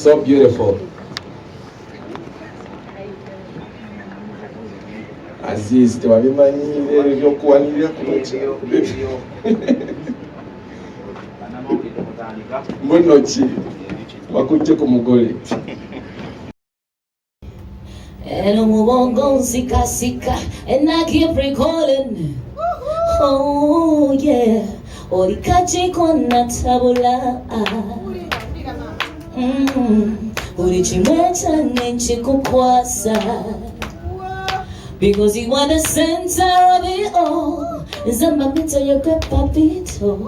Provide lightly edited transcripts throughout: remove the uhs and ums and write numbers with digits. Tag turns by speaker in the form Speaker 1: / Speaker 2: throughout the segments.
Speaker 1: So beautiful. Aziz tewabimanyiire ebyo byokuwanirira kumakya. Mbuno ki wakujje ku mugole.
Speaker 2: Eno mubongo nsikasika and I keep recalling. Oh yeah, oli kachiko natabula. Buli kimwe kyange nkikukwasa. Because you are the center of it all. Nze mamito yokwe papito.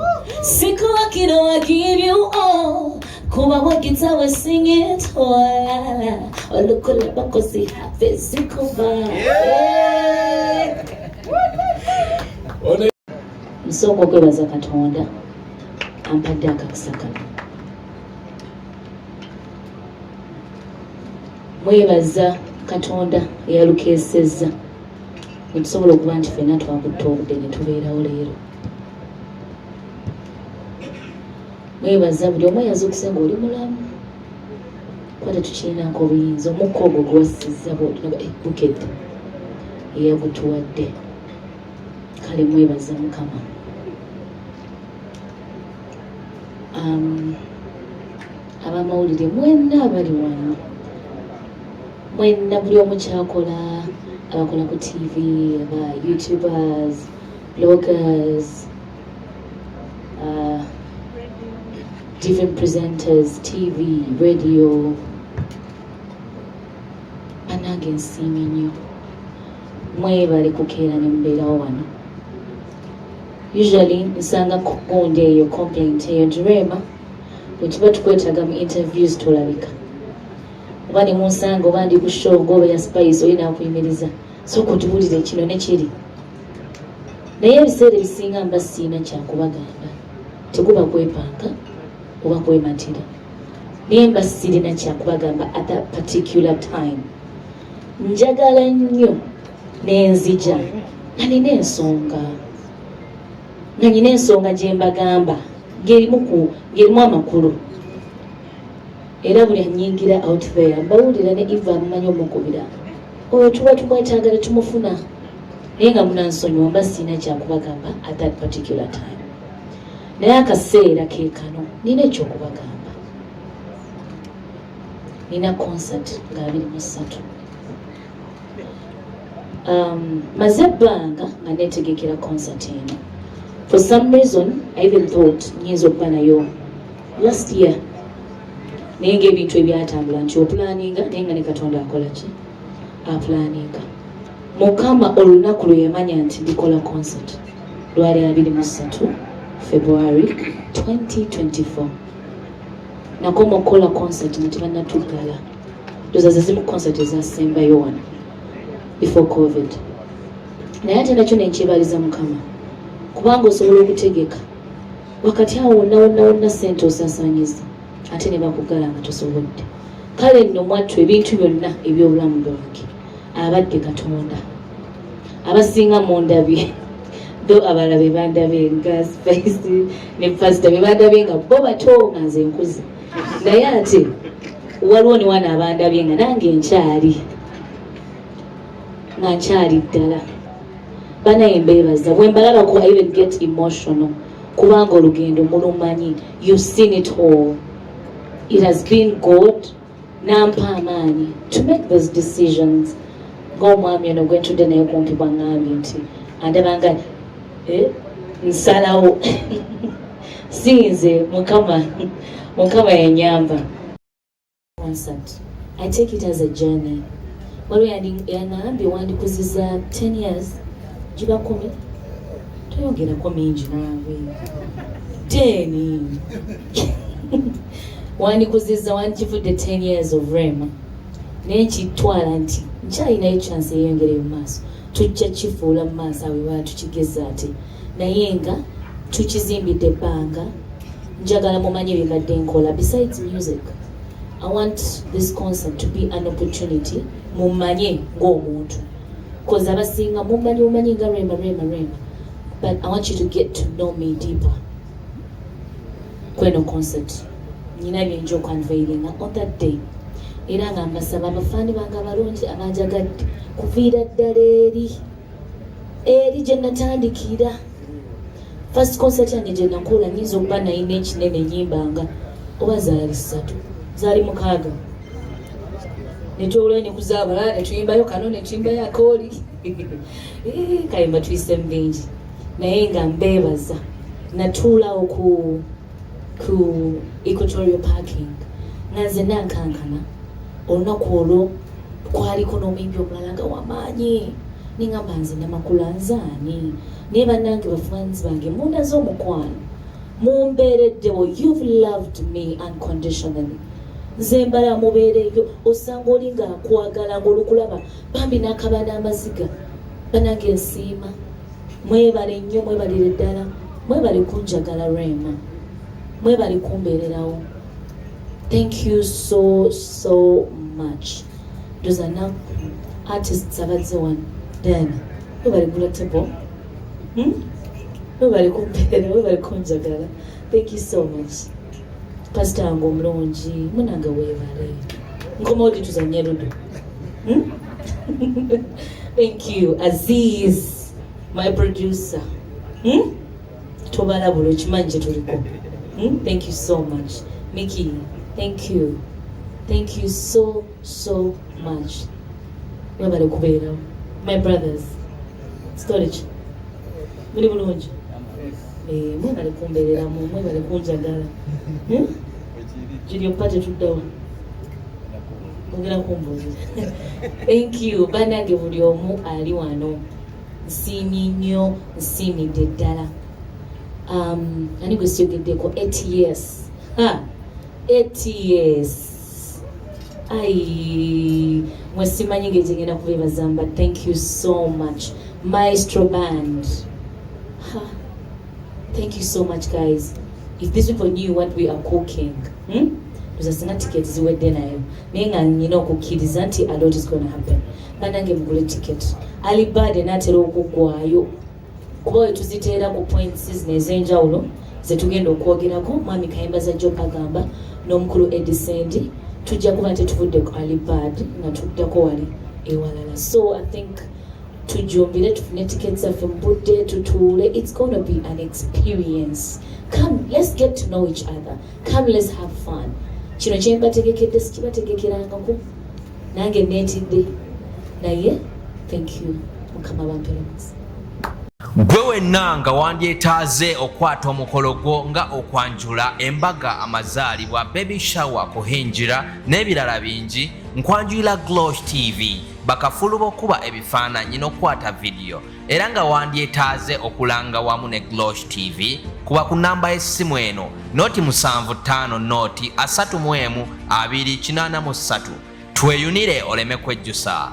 Speaker 2: Siku akino I give you all. Kuba wakita we sing it all. Olukola bakozi have zikuba. Yeah. Nsooka okwebaza Katonda ampadde akakisa kano. Mwebaza Katonda eyalukeesezza ne tusobola okuba nti ffenna twakutte obudde ne tubeerawo leero. Mwebaza buli omu eyazuukuse ng'oli mulamu, kuba tetukirinako obuyinza. Omukka ogwo gwewassizza bukedde eyagutuwadde. Kale mwebaza Mukama. Abamawulire mwenna abali wano, mwenna buli omu kyakola, abakola ku TV, aba YouTubers, bloggers, different presenters, TV, radio, bannange nsiimye nnyo, mwebale kukeera ne mubeerawo wano. Usually nsanga gundi eyo complaint eyo nti Rema bwe tuba tukwetaaga mu interviews tolabika, oba ne munsanga oba ndi ku show ng'oba ya Spice oli nakuyimiriza sooka otubuulire kino ne kiri, naye ebiseera ebisinga mba siina kyakubagamba, tekuba kwepanga oba kwematira, naye mba sirina kyakubagamba at that particular time. Njagala nnyo nenzija nga nina ensonga, nga nina ensonga gye mbagamba ng'erimu amakulu. Era buli anyingira out there mbawulira ne Eva amumanyi omukubira oyo tuba tumwetaaga ne tumufuna, naye nga munansonyiwa mba sirina kyakubagamba at that particular time, naye akaseera ke kano nina ekyokubagamba. Nina concert nga 23. Maze ebbanga nga neetegekera concert eno. For some reason I even thought nyinza okuba nayo last year, naye ngaebintu ebyatambula nti opulaninga naye nga ne Katonda akola ki, apulaninga. Mukama olunaku lwe yamanya nti ndikola concert lwali 23 February 2024. Nakoma okukola concert nga tebannatuggala. Ndoza ze zimu concert ezasembayo wano before COVID, naye ate nakyo nenkyebaliza Mukama, kubanga osobola okutegeka wakati awo wonna wonna wonna sente osasanyiza ate ne bakugala nga tosobodde. Kale nno mwattu ebintu byonna ebyobulamu bwange abadde Katonda. Abasinga mundabye do abalala be bandabye nga Spice ne Pastor be bandabye nga bo bato nga nze nkuze, naye ate waliwo ne wana abandabye nga nange nkyali nga nkyali ddala. Banaye mbeebaza, bwe mbalabako I even get emotional, kubanga olugendo mulumanyi, you've seen it all. It has been God nampa amaanyi to make those decisions, ng'omwami ono gwe ntudde naye kumpi bwaŋŋambye nti andabanga nsalawo si nze, Mukama, Mukama yanyamba. Concert, I take it as a journey. Waliwo yaŋŋambye wandikuziza 10 years, giba 10, toyongerako mingi naawe, 10 wandikuziza, wandikivudde 10 years of Rema, naye nkitwala nti nkyalinayo chance eyongereyo mu maaso. Tujja kifuula mu maaso awo ewala tukigeza ate, naye nga tukizimbidde ebbanga. Njagala mumanye bye mbadde nkola besides music. I want this concert to be an opportunity mumanye ng'omuntu, cause abasinga mumanyi mumanyi nga Rema, Rema, Rema, but I want you to get to know me deeper kweno concert. Nyina byenja okuunveilinga on that day, era nga mbasaba abafaani bange abalungi abanjagadde kuviira ddala eri eri gye natandikira. First concert yange gye nakola, nyinza okuba nayina ekinene enyimbanga oba zaali ssatu, zaali 6, netwewulayo nekuzaabala, netuyimbayo kano, netuyimbayo akooli. Eh, kayimba tuyise mu bingi, naye nga mbeebaza. Natuulawo ku Equatorial Parking nga nze nankankana. Olunaku olwo kwaliko n'omuyimbi omulala nga wamaanyi, ningamba nze Namakula nzaani? Naye bannange, bafanzi bange, mundaze omukwano, mumbeereddewo. You've loved me unconditionally. Nze mbala mubeereyo, osanga oli ng'akwagala ng'olukulaba bambi n'akaba n'amaziga. Banange, nsiima, mwebale nnyo, mwebalire ddala, mwebale kunjagala. Rema, mwebale kumbeererawo. Thank you so so much. Ndoza na artists abazze wano, Diana, webale gula table, Webale kumbeera, webale kunjagala. Thank you so much. Pasita wange omulungi, munange, weebale. Nkomawo tuzanye ludo, Thank you, Aziz, my producer, Tobalabula, okimanyi kye tuliko, Thank you so much. Mickey, thank you, thank you so so much. Webale kubeerawo. My brothers, storage, muli bulungi? Eh, mwebale kumbeereramu, mwebale kunjagala, Julio pate tuddawa ogera kumbuulira. Thank you, bannange, buli omu ali wano. Nsiimye nnyo, nsiimidde ddala. Ani gwe siyogeddeko? Ats, ha, ats, ai mwe, simanyi ngeri gyengenda kubeebaza, but thank you so much. Maestro Band, ha. Thank you so much, guys. If these people knew what we are cooking, Tuza singa ticket ziwedde nayo, naye nga nyina okukkiriza nti a lot is gonna happen. Banange, mugule ticket. Early bird enaatera okuggwayo, kuba we tuziteera ku points zino ez'enjawulo zetugenda okwogerako. Mwami Kayimbaza Job agamba n'omukulu Edisendi, tujja kuba tetuvudde ku early bird nga tuddako wali ewalala. So I think tujumbire, tufune tickets zaffe mu budde, tutuule. It's gonna be an experience. Come, let's get to know each other. Come, let's have fun. Kino kyembategekedde sikibategekerangako, nange neetidde, naye thank you. Mukama bamperemuzi.
Speaker 3: Gwe wenna nga wandyetaaze okwata omukolo gwo nga okwanjula, embaga, amazaalibwa, baby shower, kuhinjira n'ebirala bingi, nkwanjulira Glosh TV, bakafulu b'okuba ebifaananyi n'okukwata vidiyo. Era nga wandyetaaze okulanga wamu ne Glosh TV, kuba ku namba y'essimu eno: 075 0 31 283. Tweyunire oleme kwejjusa.